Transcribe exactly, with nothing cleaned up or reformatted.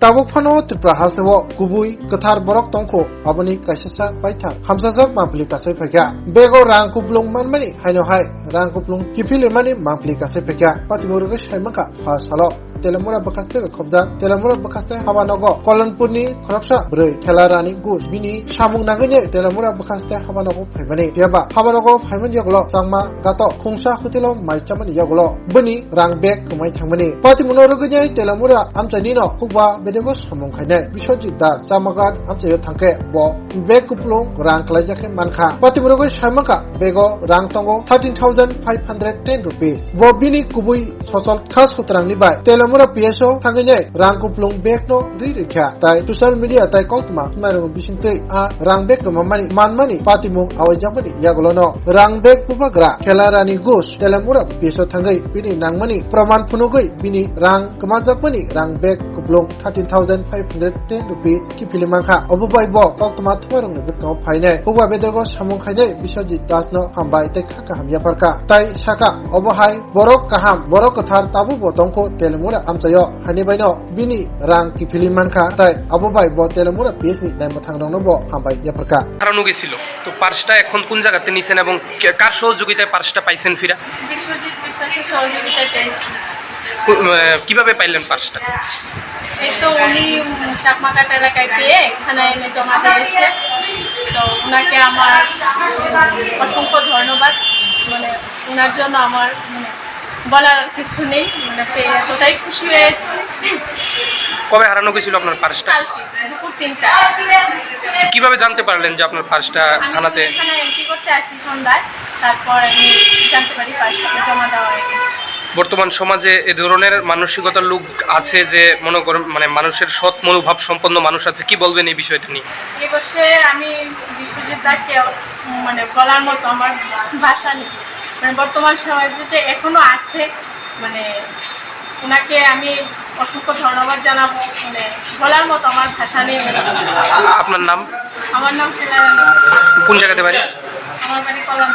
Tabuk phano Tripura hasteo kubui kwthar borok tongkho, aboni kaisasa paithak hamsajak mangpili kasai phaikha. Bego rang kuplung manmani haino hai rang kuplung kiphilirmani mangpili kasai phaikha. Patimung rwgwi saimankha pha salo. Telemura bwkhaste bai khobjak. Telemura bwkhaste habanogo Kolonpurni khoroksa bwrwi Khela Rani Gush bini samung nangwi Telemura bwkhaste habanogo phaimani. Phiyaba habanogo phaimani yagulo Changma Gato khungsa hotelo mai chamani yagulo bini rang bag kwmai thangmani. Patimungno rwgwini Telemura amchainino hukba bedego samung khainai Biswajit Das Chamagat amchaio thangkhe bo bag kuplung rang kwlaijak khe mankha. Patimung rwgwi saimankha bego rang tongo thirteen thousand five hundred ten rupees. Bo bini kubui sochol kha sutrangni bai Telemura P S o thangwini rang kuplung bag no ri rikha. Tai social media tai koktwma khwnarokni bisingtwi a rang bag kwmamani manmani patimung awaijakmani yagulono rang bag bubagra Khela Rani Gush Telemura P S o thangwi bini nangmani proman phunugwi bini rang kwmajakmani rang bag kuplung thirteen thousand five hundred ten rupees kiphilwi mankha. Obo bai bo koktwma thumarokni bwskango phainai hukba bedego samung khainai Biswajit Das no hambai tei kha kaham yapharkha. Tai sakha, obo hai borok kaham, borok kwthar tabukbo tongkho Telemura amchaio, haini baino bini rang kiphilwi mankha, tai abo bai bo Telemura P S ni naimwthangrokno bo hambai yapharkha. কারা নু গেছিল? তো পার্সটা এখন কোন জায়গাতে নিছেন এবং কে-, কার সহযোগিতায় পার্সটা পাইছেন ফিরা? বিশ্বজিৎ বিশ্বাসের সহযোগিতায় পেয়েছি। কো-, আহ, কিভাবে পাইলেন পার্সটা? এই তো উনি, উম, চাকমাঘাট এলাকায় পেয়ে এখানে এনে জমা দিয়েছে। তো ওনাকে আমার, উম, অসংখ্য ধন্যবাদ। মানে, ওনার জন্য আমার, মানে, বলার আর কিছু নেই। মানে, পেয়ে এতটাই খুশি হয়েছি। কবে হারানো গেছিল আপনার পার্সটা? কালকে দুপুর তিনটা। কিভাবে জানতে পারলেন যে আপনার পার্সটা আমি থানাতে? এখানে এন্ট্রি করতে আসি সন্ধ্যায়, তারপর আমি জানতে পারি পার্সটা জমা দেওয়া হয়ে গেছে। বর্তমান সমাজে এ ধরনের মানসিকতার লোক আছে যে মনে করেন, মানে, মানুষের সৎ মনোভাব সম্পন্ন মানুষ আছে, কি বলবেন এই বিষয়টা নিয়ে? এ বিষয়ে আমি বিশ্বজিৎ দাকে, মানে, বলার মতো আমার ভাষা নেই। মানে, বর্তমান সমাজে যে এখনো আছে, মানে, ওনাকে আমি অসংখ্য ধন্যবাদ জানাবো। মানে, বলার মতো আমার ভাষা নেই। আপনার নাম? আমার নাম ফেলা। কোন জায়গাতে বাড়ি? আমার বাড়ি কলাম।